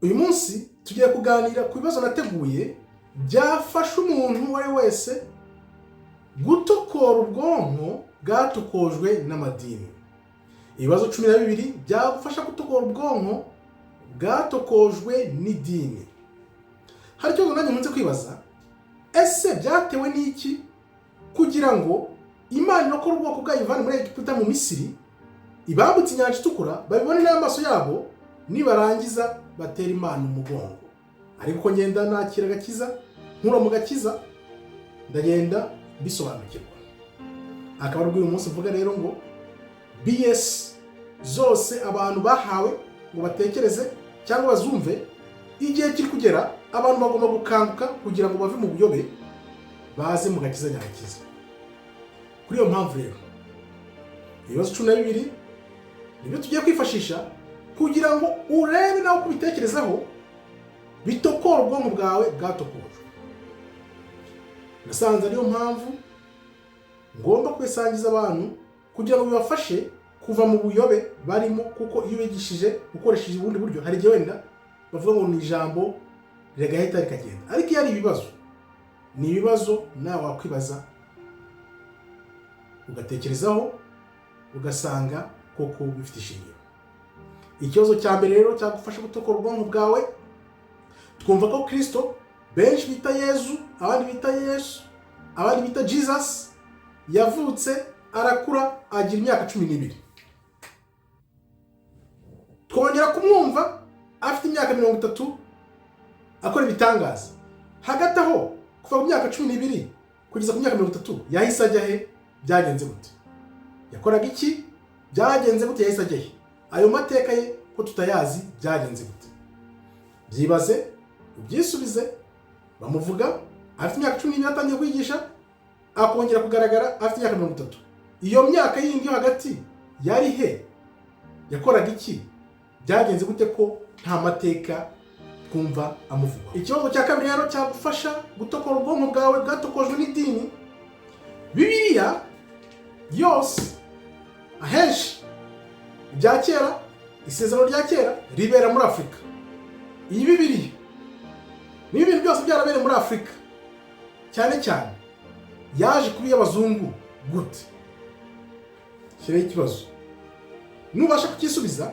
Uyu munsi tugiye kuganira ku bibazo nateguye byafasha umuntu uwo ari we wese gutokora ubwonko bwatokojwe n'amadini. Ibibazo 12 byagufasha gutokora ubwonko bwatokojwe n'idini. Hari ikibazo nanjye nkunze kwibaza: ese byatewe n'iki kugira ngo Imana irokore ubwoko bwayo, ivane muri Egiputa, mu Misiri, ibambutse Inyanja Itukura, babibone n'amaso yabo, nibarangiza batera Imana umugongo? Ariko uko ngenda nakira agakiza, nkura mu gakiza, ndagenda bisobanukirwa. Akaba ari uyu munsi mvuga rero ngo BS zose abantu bahawe ngo batekereze cyangwa bazumve, igihe kiri kugera abantu bagomba gukanguka kugira ngo bave mu buyobe, baze mu gakiza nyagakiza. Kuri iyo mpamvu rero, ibibazo 12 nibyo tugiye kwifashisha kugira ngo urebe nawe uko ubitekerezaho, bitokora ubwonko bwawe bwatokojwe. Nasanze ariyo mpamvu ngomba kubisangiza abantu kugira ngo bibafashe kuva mu buyobe barimo, kuko iyo ubigishije ukoresheje ubundi buryo, hari igihe wenda bavuga ngo ni ijambo rigahita rikagenda, ariko iyo ari ibibazo, ni ibibazo nawe wakwibaza, ugatekerezaho, ugasanga koko bifite ishingiro. Ikibazo cya mbere rero cyagufasha gutokora ubwonko bwawe: twumva ko Kirisito, benshi bita Yezu, abandi bita Yesu, abandi bita Jesus, yavutse, arakura, agira imyaka 12. Twongera kumwumva afite imyaka 30 akora ibitangaza. Hagati aho, kuva ku myaka 12 kugeza ku myaka 30, yahise ajya he? Byagenze gute? Yakoraga iki? Byagenze gute? Yahise ajya he? Ayo mateka ye ko tutayazi, byagenze gute? Byibaze ubyisubize. Bamuvuga afite imyaka 12 atangiye kwigisha, akongera kugaragara afite imyaka 30. Iyo myaka yindi yo hagati yari he? Yakoraga iki? Byagenze gute ko nta mateka twumva amuvugwa? Ikibazo cya kabiri rero cyagufasha gutokora ubwonko bwawe bwatokojwe n'idini: Bibiliya yose, ahenshi ibya kera, isezerano rya kera ribera muri Afurika. Iyi Bibiliya, niba ibintu byose byarabereye muri Afurika cyane cyane, yaje kuba iy'abazungu gute? Shyiraho ikibazo, nubasha kukisubiza,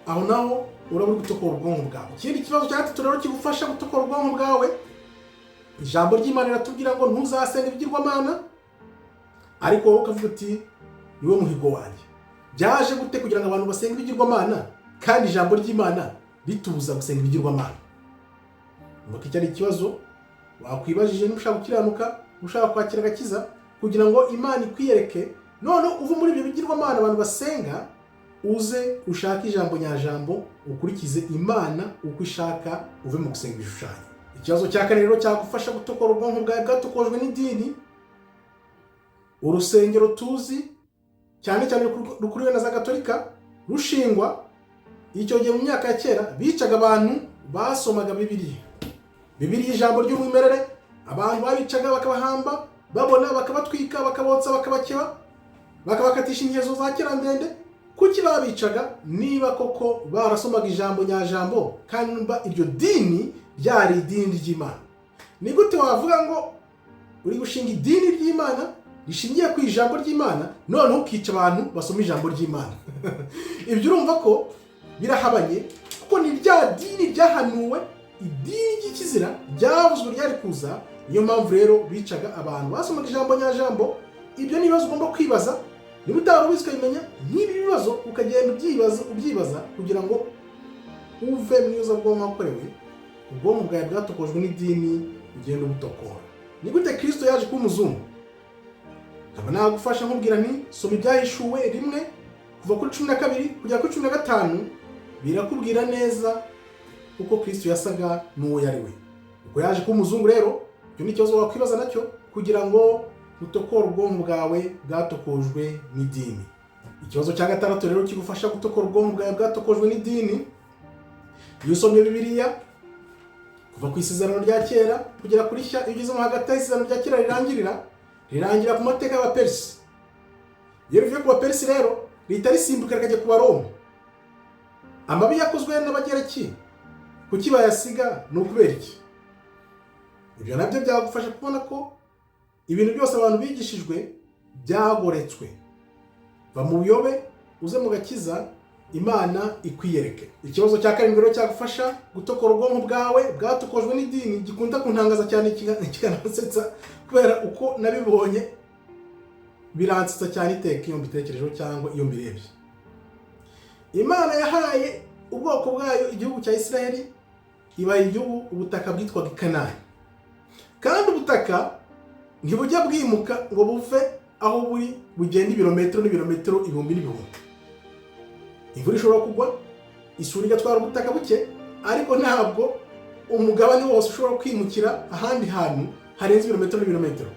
aho naho uraba uri gutokora ubwonko bwawe. Ikindi kibazo cya gatatu rero kigufasha gutokora ubwonko bwawe: ijambo ry'Imana riratubwira ngo ntuzasenge ibigirwamana, ariko wowe ukavuga uti niwe muhigo wanjye. Byaje gute kugira ngo abantu basenge ibigirwamana kandi ijambo ry'Imana ritubuza gusenga ibigirwamana? Ngo iki ari ikibazo wakwibajije niba ushaka gukiranuka, ushaka kwakira agakiza, kugira ngo Imana ikwiyereke, none uve muri ibyo bigirwamana abantu basenga, uze ushake ijambo nyajambo, ukurikize Imana uko ishaka, uve mu gusenga ibishushanyo. Ikibazo cya kane rero cyagufasha gutokora ubwonko bwawe bwatokojwe n'idini: urusengero tuzi cyane cyane rukuriwe na za Gatolika, rushingwa icyo gihe mu myaka ya kera, bicaga abantu basomaga Bibiliya. Bibiliya, ijambo ry'umwimerere, abantu babicaga bakabahamba babona, bakabatwika, bakabotsa, bakabakeba, bakabakatisha inkezo za kera ndende. Kuki babicaga niba koko barasomaga ijambo nyajambo, kandi nimba iryo dini ryari idini ry'Imana? Ni gute wavuga ngo uri gushinga idini ry'Imana rishingiye ku ijambo ry'Imana, noneho ukica abantu basoma ijambo ry'Imana? Ibyo urumva ko birahabanye, kuko ni rya dini ryahanuwe, idini ry'ikizira ryavuzwe ryari kuza. Niyo mpamvu rero bicaga abantu basomaga ijambo nyajambo. Ibyo ni ibibazo ugomba kwibaza niba utari ubizi, ukabimenya. Nk'ibi bibazo ukagenda ubyibaza, ubyibaza, kugira ngo uve mu bwonko wakorewe, ubwonko bwawe bwatokojwe n'idini, ugenda ubutokora. Ni gute Kirisito yaje kuba umuzungu? Nkaba nagufasha nkubwira nti soma Ibyahishuwe 1, kuva kuri 12 kugera kuri 15, birakubwira neza uko Kirisito yasaga n'uwo yari we, uko yaje kuba umuzungu. Rero icyo ni ikibazo wakwibaza nacyo kugira ngo utokore ubwonko bwawe bwatokojwe n'idini. Ikibazo cya gatandatu rero kigufasha gutokora ubwonko bwawe bwatokojwe n'idini: iyo usomye Bibiliya kuva ku isezerano rya kera kugera kuri shya, iyo ugezemo hagati aho isezerano rya kera rirangirira, rirangira ku mateka y'Abaperisi. Iyo rivuye ku Baperisi rero, rihita risimbuka rikajya ku Baroma, amabi yakozwe n'Abagereki. Kuki bayasiga? Ni ukubera iki? Ibyo nabyo byagufasha kubona ko ibintu byose abantu bigishijwe byagoretswe. Va mu buyobe uze mu gakiza, Imana ikwiyereke. Ikibazo cya karindwi rero cyagufasha gutokora ubwonko bwawe bwatokojwe n'idini, gikunda kuntangaza cyane kikanansetsa kubera uko nabibonye, biransetsa cyane iteka iyo mbitekerejeho cyangwa iyo mbirebye. Imana yahaye ubwoko bwayo igihugu cya Isiraheli, ibaha igihugu, ubutaka bwitwaga i Kanani. Kandi ubutaka ntibujya bwimuka ngo buve aho buri, bugenda ibirometero n'ibirometero, ibihumbi n'ibihumbi. Imvura ishobora kugwa, isuri igatwara ubutaka buke, ariko ntabwo umugabane wose ushobora kwimukira ahandi hantu harenze ibirometero n'ibirometero.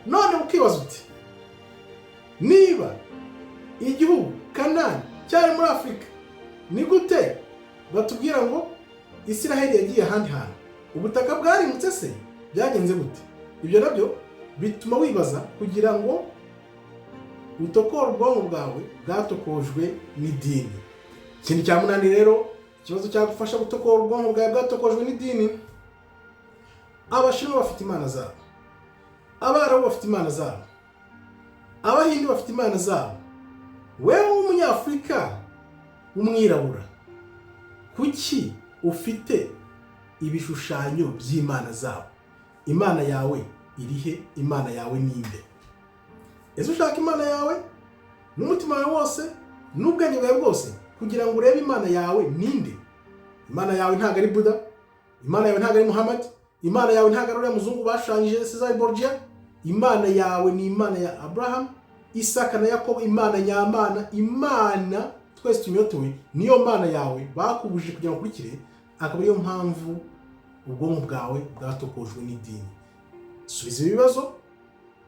None ukibaza uti: niba igihugu Kanani cyari muri Afurika, ni gute batubwira ngo Isiraheli yagiye ahandi hantu? Ubutaka bwarimutse se? Byagenze gute? Ibyo nabyo bituma wibaza kugira ngo utokore ubwonko bwawe bwatokojwe n'idini. Ikintu cya munani rero, ikibazo cyagufasha gutokora ubwonko bwawe bwatokojwe n'idini: Abashinwa bafite imana zabo, Abarabu bafite imana zabo, Abahindi bafite imana zabo. Wewe w'Umunyafurika w'umwirabura, kuki ufite ibishushanyo by'imana zabo? Imana yawe irihe? Imana yawe ninde? Ese ushaka Imana yawe n'umutima wawe wose n'ubwenge bwawe bwose kugira ngo urebe Imana yawe ninde? Imana yawe ntabwo ari Buda, Imana yawe ntabwo ari Muhammad, Imana yawe ntabwo ari uriya muzungu bashushanyije, Cesar Borgia. Imana yawe ni Imana ya Abraham, Isaka na Yakobo, Imana nyamana, Imana twese tunyotewe. Niyo Mana yawe bakubujije kugira ngo ukurikire, akaba ariyo mpamvu ubwonko bwawe bwatokojwe n'idini. Subiza ibi bibazo,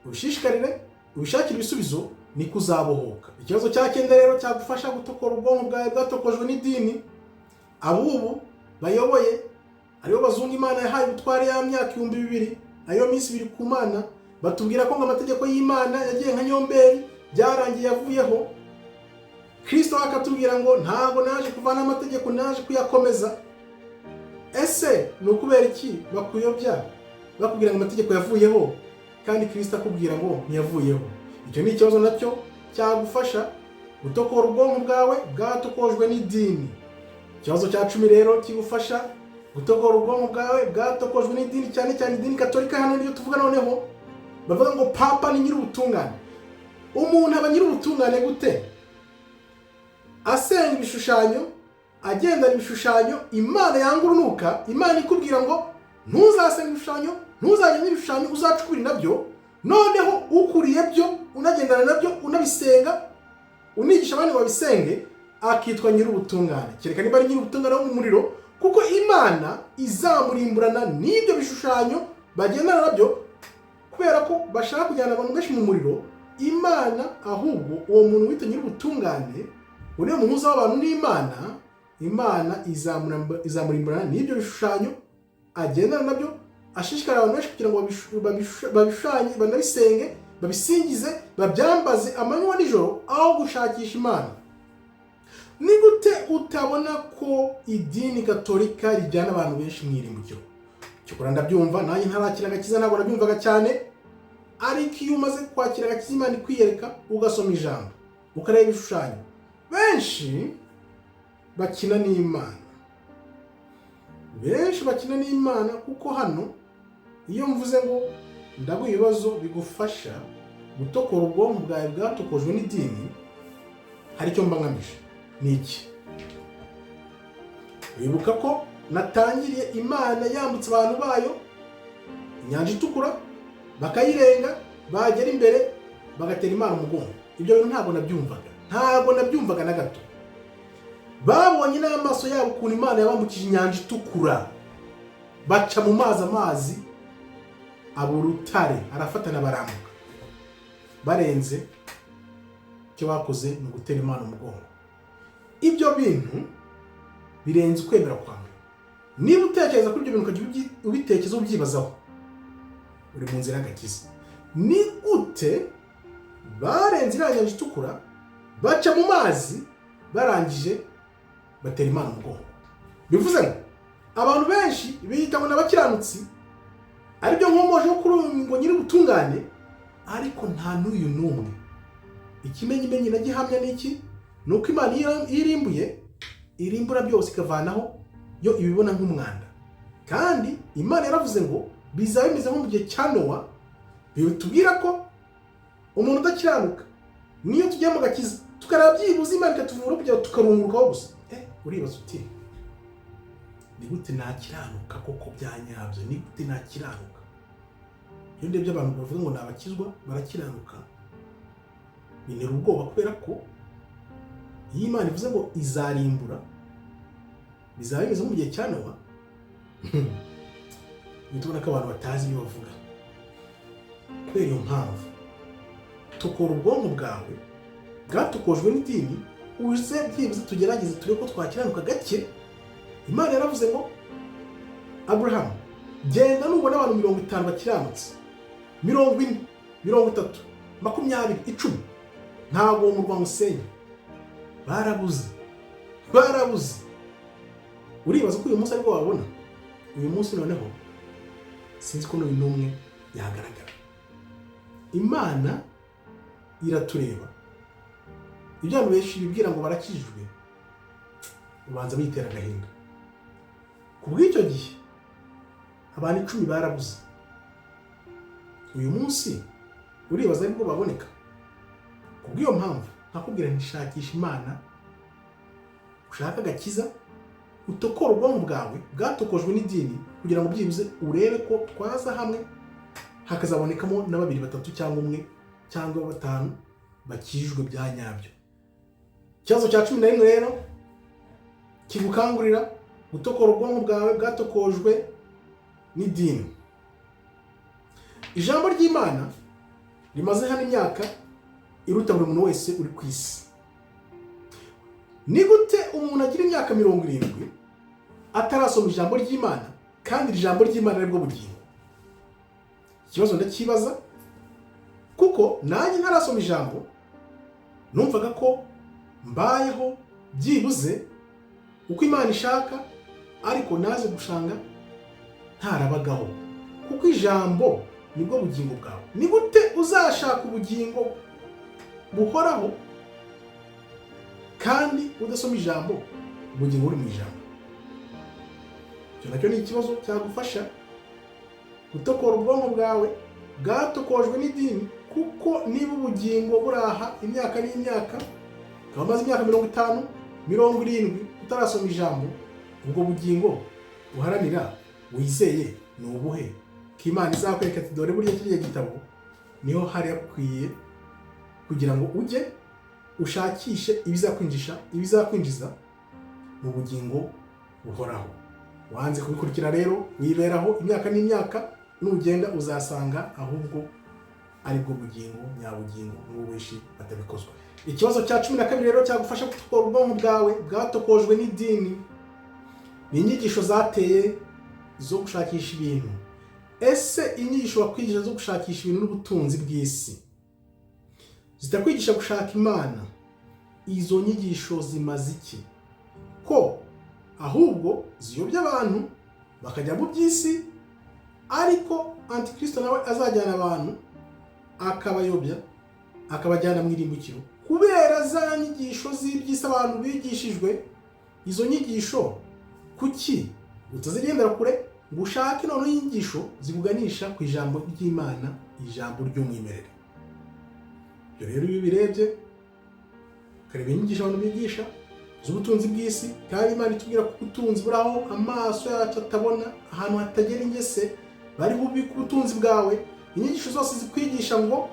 ubishishikarire, ubishakire ibisubizo, niko uzabohoka. Ikibazo cya cyenda rero cyagufasha gutokora ubwonko bwawe bwatokojwe n'idini: abubu bayoboye, aribo bazungu Imana yahaye ubutware ya myaka 2000, ariyo minsi 2 ku Mana, batubwira ko ngo amategeko y'Imana yagiye nka nyomberi, byarangiye yavuyeho. Kirisito akatubwira ngo ntabwo naje kuvana amategeko, naje kuyakomeza. Ese ni ukubera iki bakuyobya bakubwira ngo amategeko yavuyeho kandi Kirisito akubwira ngo ntiyavuyeho? Icyo ni ikibazo nacyo cyagufasha gutokora ubwonko bwawe bwatokojwe n'idini. Ikibazo cya 10 rero kigufasha gutokora ubwonko bwawe bwatokojwe n'idini, cyane cyane idini Katolika, hano niyo tuvuga noneho, bavuga ngo papa ni nyir'ubutungane. Umuntu aba nyir'ubutungane gute asenga ibishushanyo, agendana ibishushanyo Imana yanga urunuka? Imana ikubwira ngo ntuzasenga ibishushanyo, ntuzagende ibishushanyo, uzacukure nabyo. Noneho ukuriye byo, unagendana nabyo, unabisenga, unigisha abandi ngo babisenge, akitwa nyir'ubutungane. Kereka niba ari nyir'ubutungane wo mu muriro, kuko Imana izamurimburana n'ibyo bishushanyo bagendana nabyo, kubera ko bashaka kujyana abantu benshi mu muriro. Imana ahubwo uwo muntu wita nyir'ubutungane, uriya muhuza w'abantu n'Imana, Imana izamurimburana n'ibyo bishushanyo agendana nabyo, ashishikarira abantu benshi kugira ngo babishushanye, banabisenge, babisingize, babyambaze amanywa nijoro aho gushakisha Imana. Ni gute utabona ko idini Gatolika rijyana abantu benshi mu irimbukiro? Cyokora ndabyumva, nanjye ntarakira agakiza ntabwo nabyumvaga cyane, ariko iyo umaze kwakira agakiza, Imana ikwiyereka, ugasoma ijambo, ukareba ibishushanyo, benshi bakina n'Imana, benshi bakina n'Imana. Kuko hano iyo mvuze ngo ndaguha ibibazo bigufasha gutokora ubwonko bwawe bwatokojwe n'idini, hari icyo mba ngamije. Ni iki? Wibuka ko natangiriye Imana yambutse abantu bayo Inyanja Itukura, bakayirenga, bagera imbere bagatera Imana umugongo. Ibyo bintu ntabwo nabyumvaga, ntabwo nabyumvaga na gato. Babonye n'amaso yabo ukuntu Imana yabambukije Inyanja Itukura, baca mu mazi, amazi aba urutare, arafatana, barambuka. Barenze, icyo bakoze ni ugutera Imana umugongo. Ibyo bintu birenze ukwemera kwawe. Niba utekereza kuri ibyo bintu, ukajya ubitekereza, ubyibazaho, uri mu nzira y'agakiza. Ni gute barenze iriya Nyanja Itukura, baca mu mazi, barangije batera Imana umugongo? Bivuze ngo Abantu benshi biyita ngo ni abakiranutsi, aribyo nkomojeho kuri uyu ngo nyiri ubutungane, ariko nta n'uyu n'umwe. Ikimenyimenyi na gihamya ni iki? Ni uko Imana iyo irimbuye, irimbura byose, ikavanaho, yo ibibona nk'umwanda. Kandi Imana yaravuze ngo bizaba bimeze nko mu gihe cya Nowa. Bitubwira ko umuntu udakiranuka, niyo tugiye mu gakiza tukareba byibuze Imana ikatuvura kugira ngo tukarungurukaho gusa. Uribaza uti: "Ni gute nakiranuka koko bya nyabyo? Ni gute nakiranuka?" Iyo ndebye abantu bavuga ngo ni abakizwa barakiranuka, bintera ubwoba, kubera ko iyo Imana ivuze ngo izarimbura, bizaba bimeze nko mu gihe cya Nowa, uhita ubona ko abantu batazi ibyo bavuga. Kubera iyo mpamvu, tokora ubwonko bwawe bwatokojwe n'idini, uze byibuze tugerageze turebe ko twakiranuka gake. Imana yaravuze ngo: "Aburahamu, genda, nubona abantu 50 bakiranutse, 40, 30, 20, 10, ntabwo uwo murwa musenya." Barabuze, barabuze. Uribaza ko uyu munsi aribwo wabona? Uyu munsi noneho sinzi ko n'uyu n'umwe yagaragara. Imana iratureba. Ibyo abantu benshi bibwira ngo barakijijwe, ubanza bitera agahinda. Ku bw'icyo gihe abantu 10 barabuze. Uyu munsi uribaza aribwo baboneka? Ku bw'iyo mpamvu nkakubwira nti: shakisha Imana, ushake agakiza, utokore ubwonko bwawe bwatokojwe n'idini, kugira ngo byibuze urebe ko twaza hamwe hakazabonekamo na babiri, batatu, cyangwa umwe, cyangwa batanu bakijijwe bya nyabyo. Ikibazo cya 11 rero kigukangurira gutokora ubwonko bwawe bwatokojwe n'idini: ijambo ry'Imana rimaze hano imyaka iruta buri muntu wese uri ku isi. Ni gute umuntu agira imyaka 70 atarasoma ijambo ry'Imana, kandi iri jambo ry'Imana aribwo bugingo? Ikibazo ndakibaza kuko nanjye ntarasoma ijambo numvaga ko mbayeho byibuze uko Imana ishaka, ariko naje gusanga ntarabagaho, kuko ijambo nibwo bugingo bwawe. Ni gute uzashaka ubugingo buhoraho kandi udasoma ijambo, ubugingo buri mu ijambo? Icyo nacyo ni ikibazo cyagufasha gutokora ubwonko bwawe bwatokojwe n'idini, kuko niba ubugingo buraha imyaka n'imyaka, ukaba umaze imyaka 50, 70 utarasoma ijambo, ubwo bugingo uharanira wizeye ni ubuhe? Ko Imana izakwereka ati: "Dore burya kiriya gitabo niho hari hakwiye kugira ngo ujye ushakishe ibizakwinjiza mu bugingo buhoraho." Wanze kubikurikira rero, wiberaho imyaka n'imyaka. Nugenda uzasanga ahubwo aribwo bugingo nyabugingo n'ubu benshi batabikozwa. Ikibazo cya 12 rero cyagufasha gutokora ubwonko bwawe bwatokojwe n'idini ni inyigisho zateye zo gushakisha ibintu. Ese inyigisho bakwigisha zo gushakisha ibintu n'ubutunzi bw'isi, zitakwigisha gushaka Imana, izo nyigisho zimaze iki, ko ahubwo ziyobya abantu bakajya mu by'isi, ariko Antikristo nawe azajyana abantu akabayobya, akabajyana mu irimbukiro kubera za nyigisho z'iby'isi abantu bigishijwe? Izo nyigisho kuki utazigendera kure ngo ushake noneho inyigisho zikuganisha ku ijambo ry'Imana, ijambo ry'umwimerere? Ibyo rero iyo ubirebye, ukareba inyigisho abantu bigisha z'ubutunzi bw'isi, kandi Imana itubwira ko ubutunzi buri aho amaso yacu atabona, ahantu hatagera ingese, bari bubike ubutunzi bwawe. Inyigisho zose zikwigisha ngo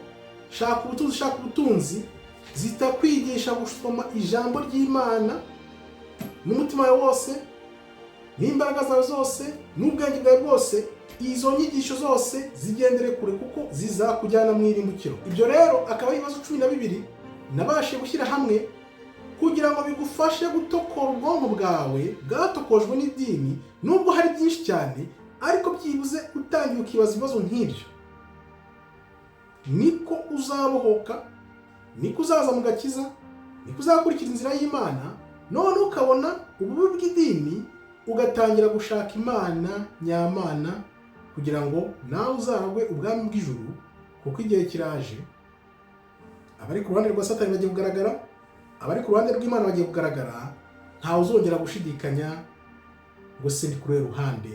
shaka ubutunzi, shaka ubutunzi, zitakwigisha gusoma ijambo ry'Imana n'umutima wawe wose, n'imbaraga zawe zose, n'ubwenge bwawe bwose, izo nyigisho zose zigendere kure, kuko zizakujyana mu irimbukiro. Ibyo rero akaba ari ibibazo 12 nabashije gushyira hamwe kugira ngo bigufashe gutokora ubwonko bwawe bwatokojwe n'idini. Nubwo hari byinshi cyane, ariko byibuze utangiye ukibaza ibibazo nk'ibyo, niko uzabohoka, niko uzaza mu gakiza, niko uzakurikira inzira y'Imana, none ukabona ububi bw'idini. Ugatangira gushaka Imana nyamana kugira ngo nawe uzaragwe ubwami bw'ijuru, kuko igihe kiraje, abari ku ruhande rwa Satani bagiye kugaragara, abari ku ruhande rw'Imana bagiye kugaragara. Ntawe uzongera gushidikanya ngo se ndi kuri uruhe ruhande,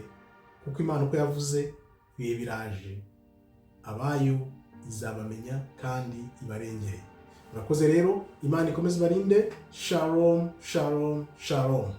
kuko Imana uko yavuze, ibihe biraje, abayo izabamenya kandi ibarengere. Murakoze rero, Imana ikomeze ibarinde. Shalom, shalom, shalom.